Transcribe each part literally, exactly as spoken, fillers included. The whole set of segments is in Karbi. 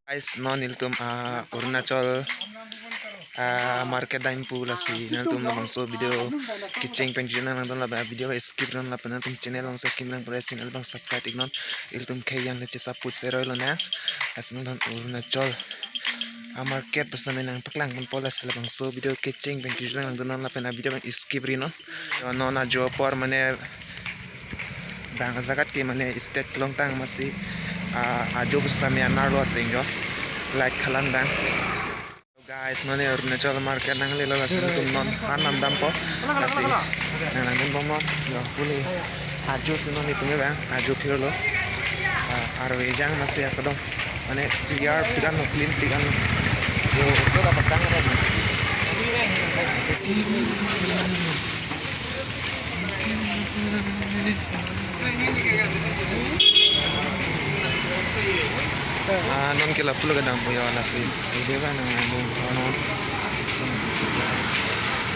Guys, non ilitum, ah, Arunachal, ah, market dam pu, lasi nangtum labangso video kecheng pen kejut nanglangdun, lapen video skip non, lapen nangtum channel along si kim lang pura channel abang subscribe iknon. Ilitum khei yang le chesa put seroi lonang. Lasi nangtum Arunachal, ah, market pasame nangpaklang ponpo, lasi labangso video kecheng pen kejut nanglangdun non, lapen video abang skip ri non. Yo, non ajo apor mane bang ajaga ke mane stage kelongtang, masi, ah, ajo pusitame anerlo ateng jo. Light khalang dang. Guys, mane Arunachal market nanglelo, lasi nangtum non han namdampo. Lasi nanglangdunbom non. Yo, pule ajo si non itum bang ajo phirlo. Ah, arve jang, masi akedam mane clear pik anlo, clean pik anlo. Yo, itu dapat sangat. Ah, non ke lapulo kedampo yo, lasi. Ide ba nang nang non.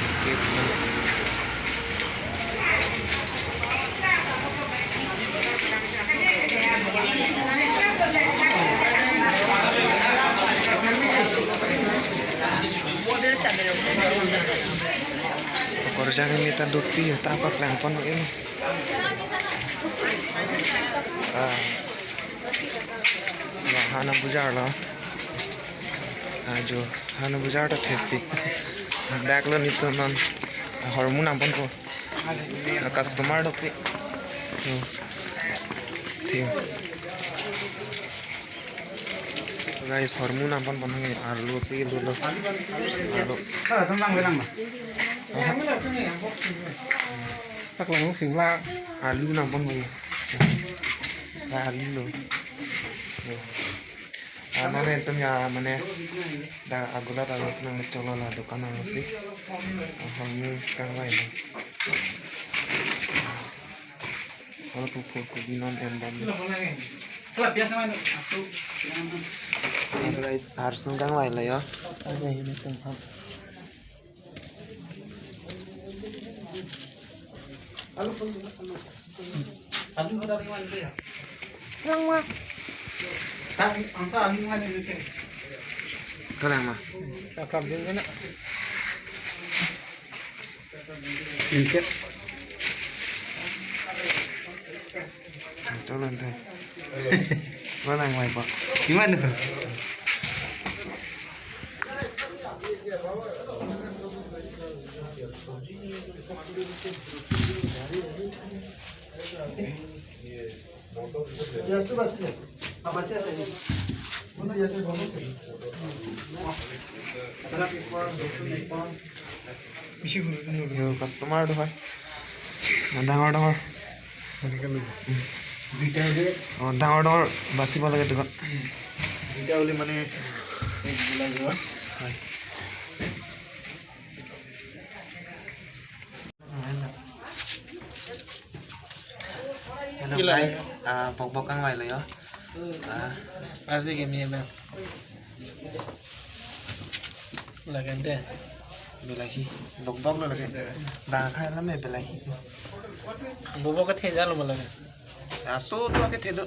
Skip. Pakorja kami ta dukpi ya, ta paklang pon ini. Ah. Wah, han abujar lo. Ajo, han abujar ta thepik. Dak lo nitum non. Ah, hormu nam ponpo. Ah, customer dopik. Yo. Thik. Guys, hormu nam ponpo nang, arlo si lo lo. Arlo. Aha. Paklang singla. Alu nam ponpo. Alu lo. Yo. Ah, mane itum ya mane dak agulat agulat si nangcholo la dukan along si. Ah, hormu kangvai lo. Hor pu phul kobi non em bom. Guys, arsum kangvai lo yo. Alu ada lima itu ya? Yang mah. Kan angsa alu mana itu? Kalang mah. Kakak dia kena. Inset. Chalo ante. Walang mai pa. Gimana? Yo, customer do hai. Dangor dangor. Duita uli. Oh, dangor dangor basi bala ke dukan. Duita uli mane ek gula gula. Hai. Hello guys, ah, bok bok kangvai lo yo. Ah, pasti kami ya bang. Lagande. Bilahi. Bok bok lo lagi. Dak khai la me bilahi. Bok bok kethe jalo malah. Aso tu ake thedo.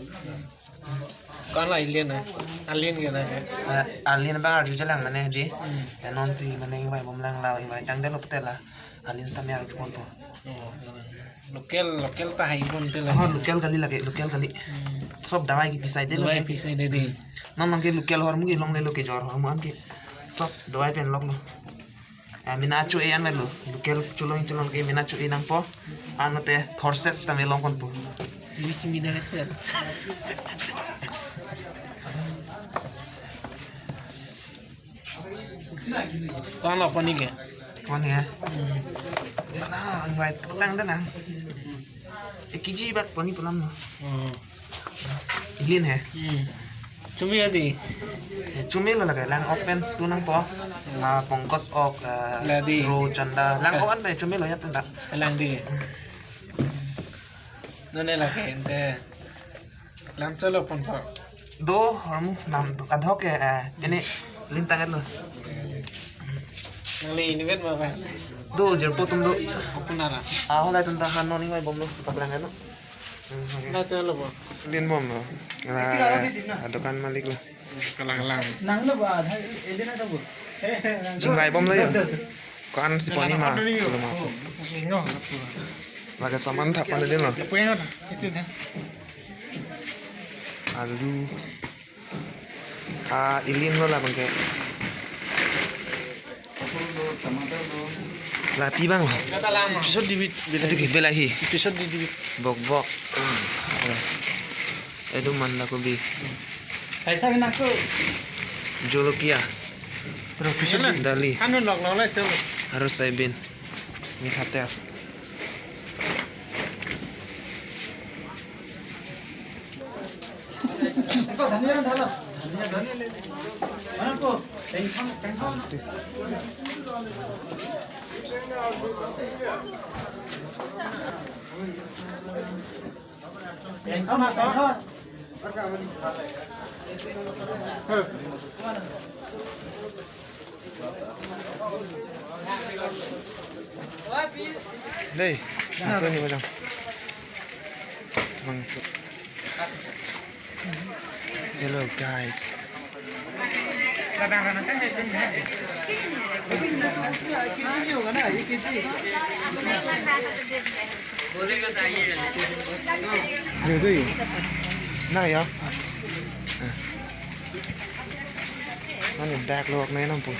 Kan la alien na. Alien ke na. Ah, alien bang arju jalang mane di. Hmm. Ya non si mane ingvai bomlang la, ingvai tangdet lo pute la. Alien sitame arju ponpo. Oh, local, local ta hai ponte la. Oh, local kali lake, local kali. Hmm. Sob dawai kepisai de. Dawai lake kepisai de de. Non non ke local hormu kelonglelo, kejor hormu an ke. Sob dawai pen loklo. Eh, mena cho-e an lo. Local cholong cholong ke mena cho-e nangpo. Anote thorset sitame long ponpo. Ini seminar itu. Kang lo poni ke? Poni ke? Hmm. Na, invite tang dana. Ek kg bak poni pulam no. Hmm. Ilin he. Hmm. Chumi adi. Eh, chumi lo lake lang open tu nangpo. Ma pongkos ok, eh, ladi. Ro chanda. Lang open pe chumi lo ya tunda. Lang di. None lake ente. Lam cholo ponpo. Do hormu nam adhok ke, eh, ini lintang lo. Nangli ini bet ma ba? Do jerpo tum do. Open ala. Ah, hola tum ta han non ingvai bomlo, paklang lo. Late lo bo. Lin bom lo. Ala, adokan malik lo. Kalang kalang. Nang lo ba, ada, ada na bo. Jingai bom lo yo. Ko-an si poni ma. Order ni yo. Belum apa. Ingo. Lake saman thap pada din lo. Apa yang ada? Itu dah. Alu. Ah, ilin lo labang ke. Lapi bang lo. Episode di bit, bit. Itu ke belahi. Episode di bit. Bok bok. Itu manda kobi. Kaisa bina ko. Jolokia. Terus episode di. Dali. Anu lok lok le cholo. Harus soybean. Mikhater. Dhania dhala. Dhania, dhania le. Mana ko? Tengkham, tengkham. Tengkham, tengkham. Dei, mangso ni macam. Mangso. Hello guys. Yo, yo. Nah, ya. Nah. Nani dak lo, nai nampu.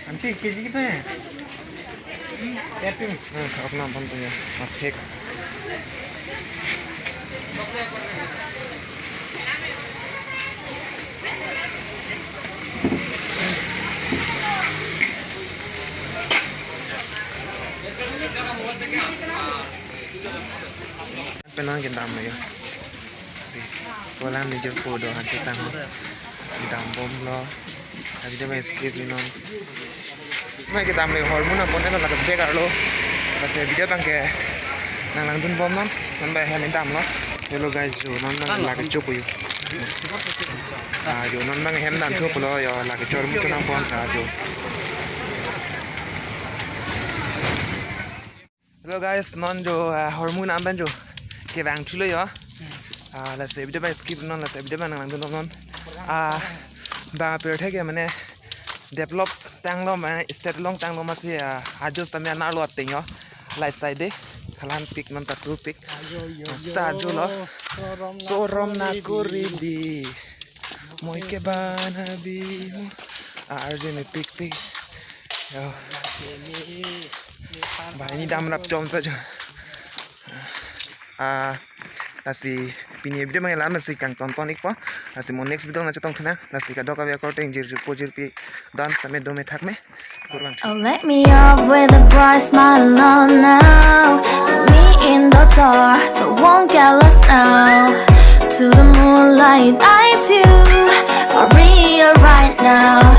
Aunty, K G kita ya? Ya, tuh. Nah, aku nampan punya. Mathek. Penang kedam ya. Si, kolang ni jirpo do hanti sang. Si dam bom lo. Lasi video abang skip ri non. Nai kedam le hormu nangpon lo lake bek arlo. Lasi video abang ke nanglangdun bom non. Non abang hem dam lo. Hello guys, jo non abang lake chok yo. Ah, jo non abang hem dam chok lo yo lake chormu chonangpon ah jo. Hello guys, non jo, ah, hormu nam abang jo kevang thulo yo. Ah, lasi video abang skip non, lasi video abang nanglangdun non. Ah, ba per thek ya mane develop tanglo mane state along tanglo masi, ah, ajo stamina lo ateng yo. Light side de, halan pik non tatu pik. Ajo, yo, yo. Ta ajo lo. Sorom na kori di. Moi ke bana bi mo. Ah, arje me pik pik. Yo. Bang ini damrap chom saja. Ah, lasi pini video abang la-an lasi kangton ton ikpo. Lasi mo next video nangchetong tha nang. Lasi kadokave akorte ingjir jirpo jirpi. Dance tame dome thak me. Kurang. Oh, let me up with a bright smile on now. Put me in the dark, I won't get lost now. To the moonlight, eyes you, Maria right now.